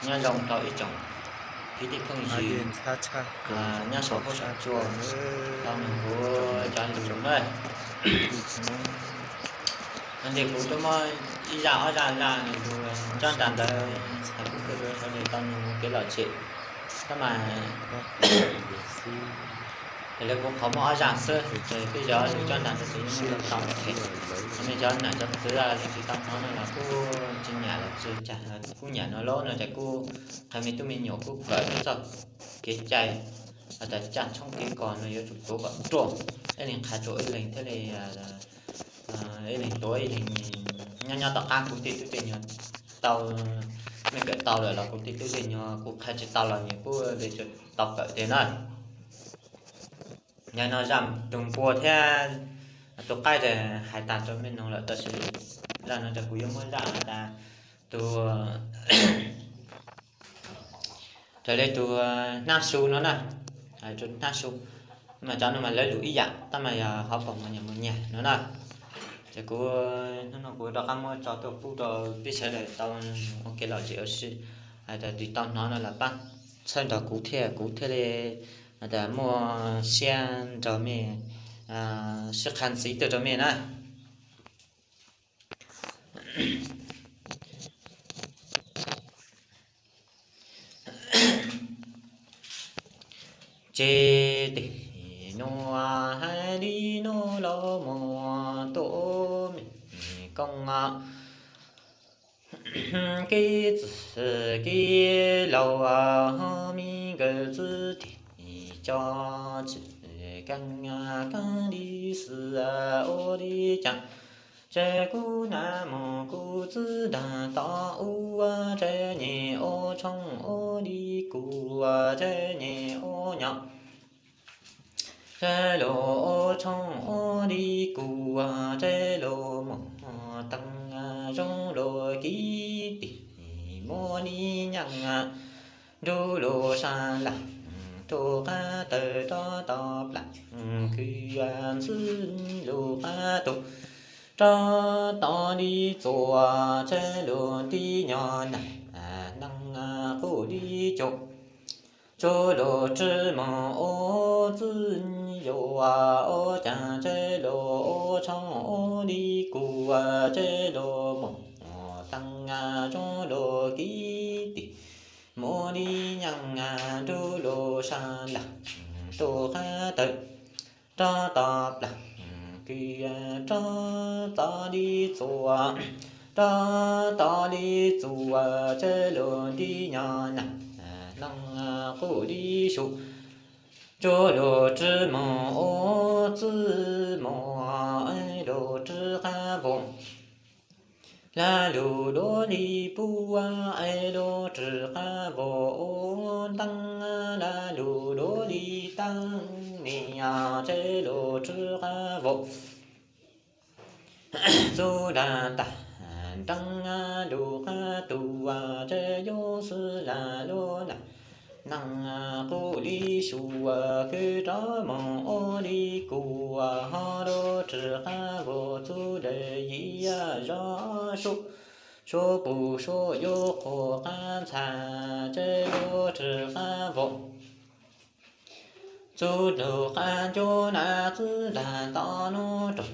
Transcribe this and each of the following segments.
Nyob zoo rau ib tsoom kwv tij phooj ywg nyob saum huab saum cua, tau mloog kuv cov lus na. Ntawm kuv twb muab ib zaj ob zaj zaj nws tus tsob nra ntawd, hais kuv kawm sawv daws tau mloog kev lom zem. Tab mas yog li kuv qhov muaj ob zaj xwb ces peb cov lus tsob nra ntawd ces yeej muaj tau ntau thiab. Nej cov nam cov txwv tsis tau hnov no los kuj tsis nyiam los tsis cas, kuj nyiam no los no ces kuj qhia me tub me nyuam kuj kawm txog kev cai, has tas caj tshoob kev kos no yuav tsum tuav kom ruaj, ib leeg qha rau ib leeg thiaj li ib leeg tuav ib leeg. Nyob nyob tom qab kuv tej tub tej nyuag tau, nej kawm tau lawm los kuv tej tub tej nyuag kuv qha tsis tau los nyias kuj li tsuas tau kawm tiag na. Yog no zaj tus npua thiab tus qaib ces hais tag rau mej mloog lawm, tab sis zaj no ces kuv yuav muab zaj has tas tus, raws li tus hnab su no na, hnab su, mas cov no mas lawv lus ib yam tab mas yog hauv paus mus nyias mus nyias no na. Ces kuv, hnub no kuv rov qab muab tso tuaj pub rau peb sawv daws tau ua kev lom zem ua si, has tas tsis tau hnov no los pab txhawb nrog kuv thiab kuv thiaj li has tas muaj siab nrog mej, siab qha ntxiv tuaj rau mej na. Ces tim nuav hais li no los mus tuaj mej koom kev txwj kev laus, ho mej nkawd txwj tim cov tsis keej keej li xwb ua li cas. Ces kuv nag mus kuv txwj nrag tod ua ces nyem ua tshooj ua li kuv ces nyem ua nyo. Ces lug ua tshooj ua li kuv ces lug muag teev zoo lug kiv tim muab li nyaaj nruj lug sab laag tug qaab tawg rov tog plaag kws ntxwb lug qaab tug rov tog li txuas ces lug tib nyo naag neeg quj li cuj. Tsuj lug tsi moog ua txwj yuav ua caag ces lug ua tshooj ua li kuv ces lug muag teev zoo lug kiv tim muab li nyaaj nruj lug sab laag tug qaab tawg rov tog plaag kws rov tog li txuas, rov tog li txuas ces lug tib nyo naag neeg quj li sub. Tsuj lug tsi moog ua txwj muag es lug tsi qaab vus, lag lug luag li puj es lug tsi qaab vus ua nteeb, lag lug luag li taag nias ces lug tsi qaab vus. Txuj nraag taag nreeb lug qaab tug ces yuav xwb lag luag naag neeg quj li sub, kws rov moog ua li kuv ho lug tsi qaab vus. Txuj dlawg yim zog sub, sub puj sub yuav quas qaab ntxhag ces lug tsi qaab vus. Txuj lug qaab ncuj nab txwj nraag tod nuav raug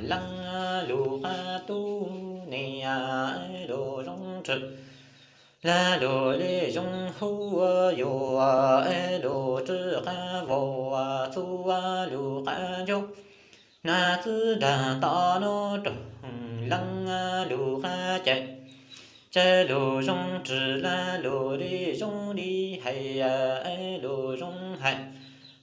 leej lug qaab tug nias lug zoo tsi, lag lug li zoo huv yuav es lug tsi qaab vus. Txuj lug qaab ncuj nab txwj nraag tod nuav raug leej lug qaab cais, ces lug zoo tsi, lag lug li zoo li hais es lug zoo hais,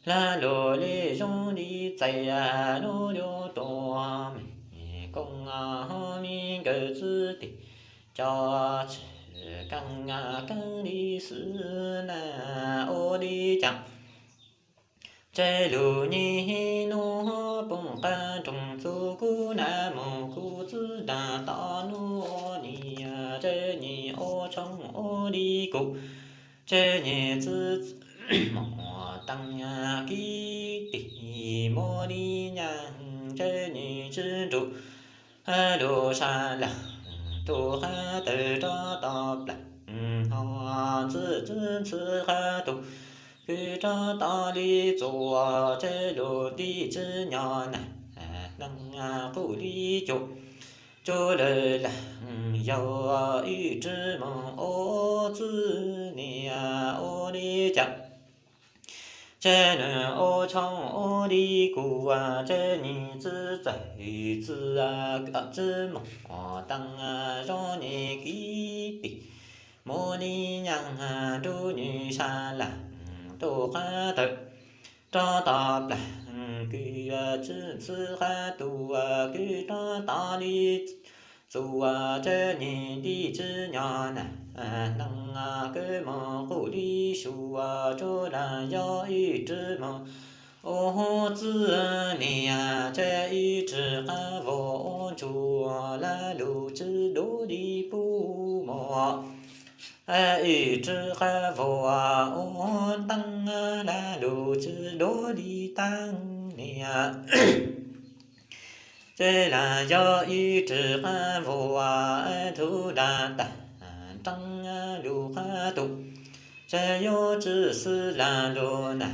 lag lug li zoo li txais. Nuav yuav tuaj mej koom ho mej nkawd txwj tim cov tsis keej keej li xwb na ua li cas. Ces lug nyem nuav poob qaab nroog, txuj kuv nag moog kuv txwj nraag tod nuav ua nias ces nyem ua tshooj ua li kuv, ces nyem txwj moog teev kiv tim muab li nyaaj ces nyem tsi nruj lug sab laag tug qaab tawg rov tog plaag ho txwv ntxhi qab tus, kwv rov tau li txuas tsev lug nti tsi nyo na, neeg quj li cuag tsuj lawm lam yog ib tsi moog ua txwv niam ua li cas. Ces nws ua tshoob ua li kuv, ces nws txwv txais txwv tsi moog teeb zoo nws kiv pim mus li nyaag nrug nws sab lam tuaj qab tawm rov tau plaag kwv tsi ntxhi qab tus, kwv rov tau li txuas tsev nws nti tsi nyo na, neeg kwv moog quj li sua tsuj lam yog ib tsi moog ua txwv niam, ces ib tsi qab vos ua ntsuag lam lug tsi dua li puj mom, ib tsi qab vos ua teeb lam lug tsi dua li teeb niam. Ces lam yog ib tsi qab vos txuj lam tag nreeb lug qab tus, ces yuav tsi xwb lam lug na,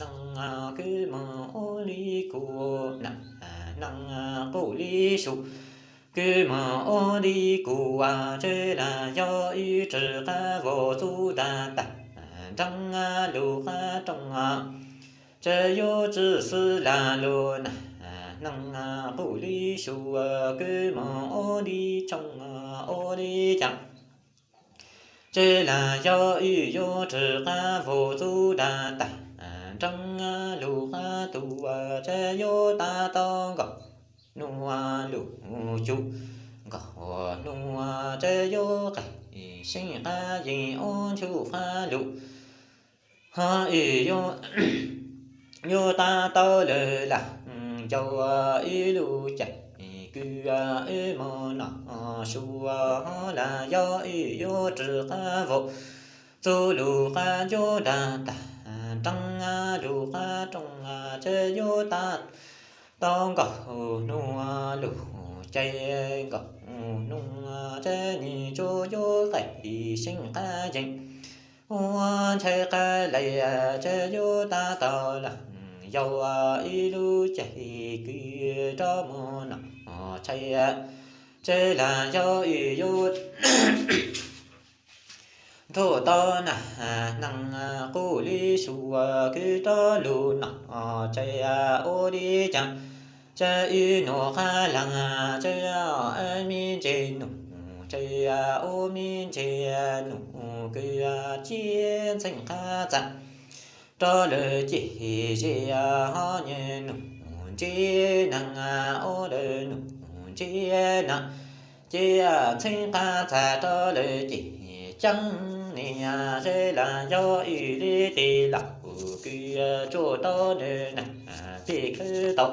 neeg kwv moog ua li kuv na, neeg quj li sua kwv moog ua li kuv, ces lam yog ib tsi qab vos txuj lam tag nreeb lug qab rooj, ces yuav tsi xwb lam lug na, neeg quj li sua kwv moog ua li tshoob ua li cas. Ces lam yog ib yuav tsi qab vos txuj lam tag nreeb lug qab tus, ces yuav tau tau nkaus nua lug cuj nkaus nua, ces yuav qis seeb qab yees ua ntsuj qab lug, ho ib yuav tau tau lawm lam yog ib lub caij kwv wb moog noj sua, ho lam yog ib yuav tsi qab vos txuj lug qab ncuab lam tag nreeb lug qab rooj, ces yuav tau tau nkaus nua lug ces nkaus nua, ces nws tsuas yuav qis seeb qab yees ua ntshai qab lais, ces yuav tau tau lam yog ib lub caij kwv rov moog noj tshais, ces lam yog ib yuav thuam tau na, neeg quj li sua kwv rov lug noj tshais ua li cas. Ces wb nua qab leeg, ces me ntsis nus, ces ua me ntsis nus kwv ciaj ntxheeb qab txag rov lawm ces zia ho nws nus ntsia neeg, ua lawm nus ntsia neeg, ciaj ntxheeb qab txag rov lawm ces ceeb niam, ces lam yog ib li tes laus kwv tsuaj tau nws neeg pib khawb tau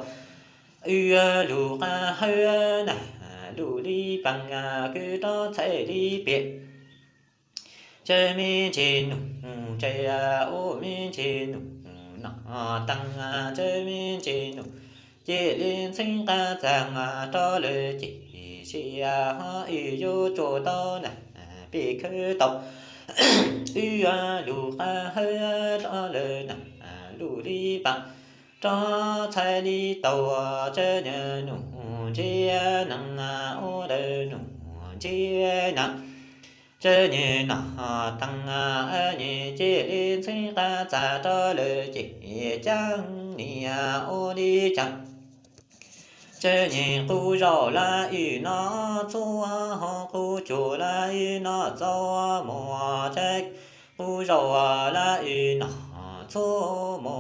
wb lub qab hawb na, lub li paas kwv rov txhais li piam. Ces me ntsis nus, ces ua me ntsis nus noj teeb, ces me ntsis nus cia li ntxheeb qab txag rov lawm ces zia ho wb yuav tsuaj tau na, pib khawb tau wb lub qab hawb rov lawm na, lub li paas rov txhais li tau, ces nws nus ntsia neeg, ua lawm nus ntsia neeg, ces nws noj teeb, nws cia li ntxheeb qab txag rov lawm ces ceeb niam ua li cas. Ces nws quj zaum lawm wb noj txhua hmo, quj cuag lawm wb noj txhua hmo, ces quj zaum lawm wb noj txhua hmo,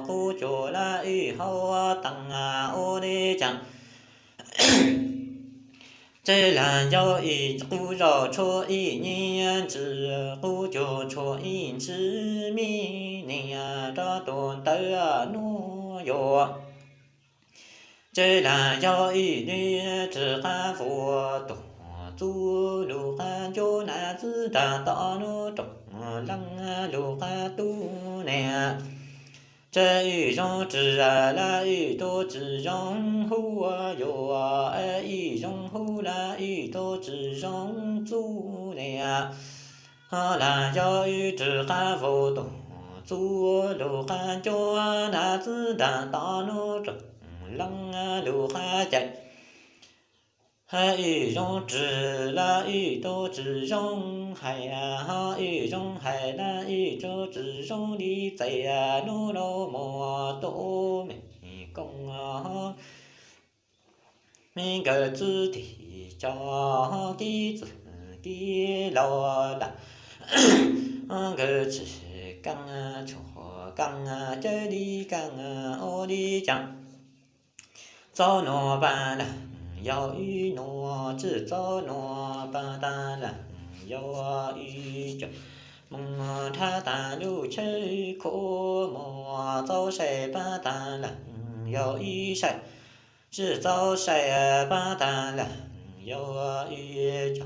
quj cuag lawm wb haus teeb ua li cas. Ces lam yog wb quj zaum tshuav ib nyuag ntsis, quj cuag tshuav ib ntsis me niam rov tuaj ntawm nuj yuav. Ces lam yog wb nws tsi qab vos tuaj txuj lub qab ncuab na, txwv tag tom nuj rooj leej lub qab tub niam. Ces wb zoo tsi lawm wb tuaj tsi zoo hu yuav, wb zoo hu lawm wb tuaj tsi zoo txuj niam. Lam yog ib rwg qab vau toom txuj lug qab ncuab na txwb nraag tod nub rooj leej lug qab cawm. Ib zoo rwg lab ib tug tsi zoo hais, ho ib zoo hais lab ib tug tsi zoo li txais nub laug mos tuaj me kooj me nkawd txwj tim cov kib txwm kib laug lam nkawd tsis kaaj tshuam kaaj cawb li kaaj ua li cas. Txaus nuav pab lam yog ib nuav, tsi txaus nuav pab tas lam yog ib co, moog nrhav tas lub chaw khuam muag, txaus sai pab tas lam yog ib sai, tsi txaus sai pab tas lam yog ib co,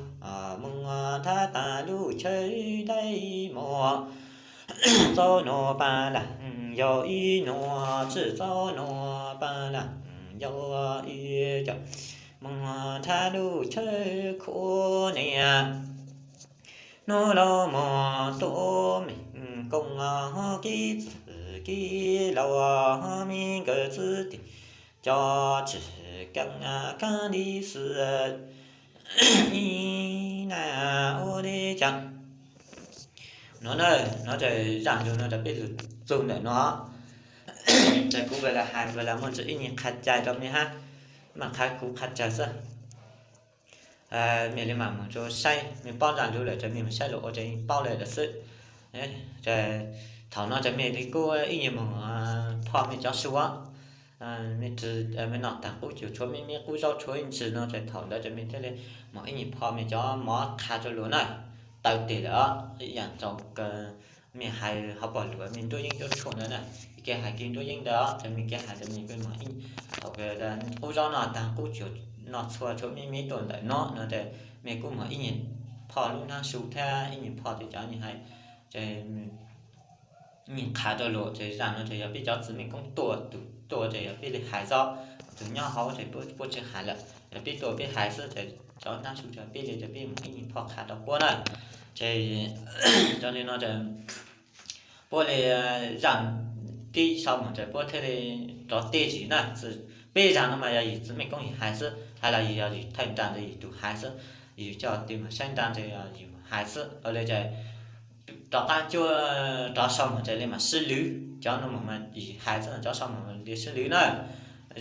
moog nrhav tas lub chaw dai muag. Txaus nuav pab lam yog ib nuav, tsi txaus nuav pab lam yog ib co, moog nrhav lub chaw khuam niam. Nub laug mos tuaj me kooj, kib txwm kib laug, me nkawd txwj tim cov tsis kaaj kaaj li xwb ib na ua li cas. Nuav na, nuav tas zaaj lug nuav tas peb lug txug ntawm nuav. Tas kuv lam hais lam muaj ib nyuag qha cai rau mej hab, mas qha kuv qha cai xwb. Mej li mam moog rua saib, mej paub zaaj lug lawm tas mej moog saib lug ua tas paub lawm lawm xwb. Thaum no tas mej li kuj ib nyuag moog phoj mej cov su, mej nom taag qub cuag tshuav mej meb qub zaub tshuav ib ntsis no tas thaum ntawd tas mej thiaj li moog ib nyuag phoj mej cov mov qha rua luas na. Taw tes lawm os, ib yaam rau mej hais hauv pog luas mej nruab yeeb nruab tshuaj ntawd na, kev hais kev nruab yeeb ntawd tas mej kev hais tas mej peb moog ib, thaum qub zaub no taag qub cuag noj txhua tshuav mej meb tuaj ntawm no no tas mej kuj moog ib nyuag phoj lub hnab su thiab ib nyuag phoj tas cov hais, ib nyuag qha rua luas tas zaaj no tas yog peb cov txwv mej koob tuaj, tug tuaj tas yog peb li hais xwb, tug nyob hauv tas puab tsi hais lawm, yog peb tuaj peb hais xwb tas cov hnab su tas peb li tas peb moog ib nyuag phoj qha rua puab na. Ces zoo li no tas puab li zaaj tib sau moog tas puab thiaj li rov tej zim na. Peb zaaj no mas yog yus txwv mej koob yus hais xwb, hais los yus yog yus thawj nra tas yus tug hais xwb, yus coj tug moog saib nra tas yus hais xwb. Ua li tas rov qab cuab rov sau moog tas li mas sib lwv, cov no mas yus hais xwb, cov sau moog li sib lwv na.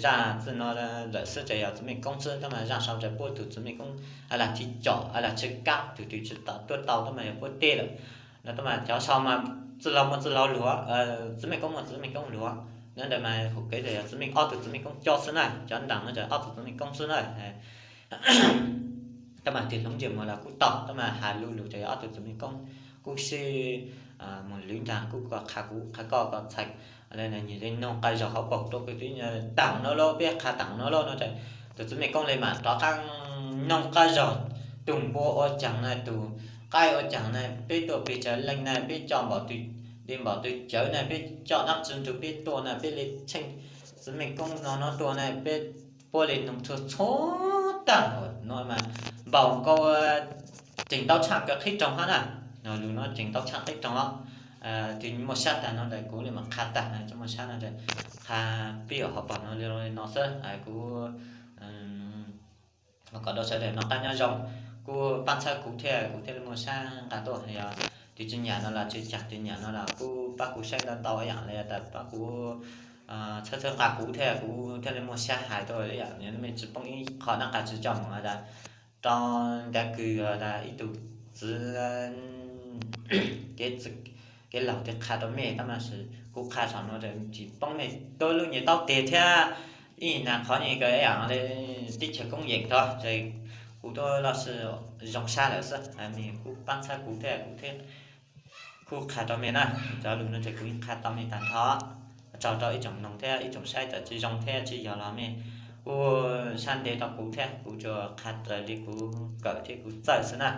Zaaj txij no lawm xwb tas yog txwv mej koob xwb, tab mas zaaj sau tas puab tug txwv mej koob a lam tsi com a lam tsi kab tug twg tsi tuaj tau tab mas yog puab tej lawm. No tab mas cov sau mas txwj laug muaj txwj laug luag, txwv mej koob muaj txwv mej koob luag. No ntawd mas hum kev tas yog txwv mej, ob tug txwv mej koob coj xwb na, cov nraam no tas ob tug txwv mej koob xwb na. Tab mas tig hloov ntsiag muag los kuj tau, tab mas has lu lug tas yog ob tug txwv mej koob kuj sib moog lwv nraag, kuj koj qha kuv, qha koj, koj txhais nyias li noog qab zog hauv paus rua peb taam no lauj, peb qha taam no lauj no tas tug txwv mej koob li mas rov qab noog qab zog, tug npua ua caag na, tug qaib ua caag na, peb tuaj peg tsawg leej na, peb coj npaum twg, li npaum twg cawv na, peb coj dlaab tsi nrug peb tuaj na, peb li tsheej txwv mej koob no no tuaj na, peb puab li noog txhua txhua taag no mas npaum nkaus tseem tau tshaaj kawg qhib roog hab na. Lug no tseem tau tshaaj qhib roog os. Twg muaj sab tag no tas kuv li mas qha tag, tsi muaj sab no tas qha pib hauv paus no li no xwb. Kuv kom rau sawv daws noj qab nyob zoo, kuj paab txhawb kuv thiab kuv thiaj li muaj sab nqa tuaj. Yog twg tsi nyam no los tsi caag, twg nyam no los kuj pab kuv saib ntau ntau yaam li tas pab kuv txhawb txhawb nqa kuv thiab kuv thiaj li muaj sab hais tuaj. Yaam mej tsi poob ib qho naj qab tsi coj moog tas rau ntav kws tas ib tug txwv kev laug thiaj qha rau mej, tab mas kuv qha saum no tas tsi poob mej tuab lub nyuas taub teg thiab ib nag qhov nyuas kws yaam li teb chaws koob yeem tod ces kuv tuaj los sis zoo sab lawm xwb. Mej kuj paab txhawb kuv thiab kuv thiaj kuj qha rau mej na. Cov lug no ces kuv yeej qha tau mej tag nrho. Tsaug rau ib tsoom noog thiab ib tsoom saib txawm tsi zoo thiab tsi yog los mej kuj sab ntev rau kuv thiab kuv tsuas qha raws li kuv kawm thiab kuv txawj xwb na.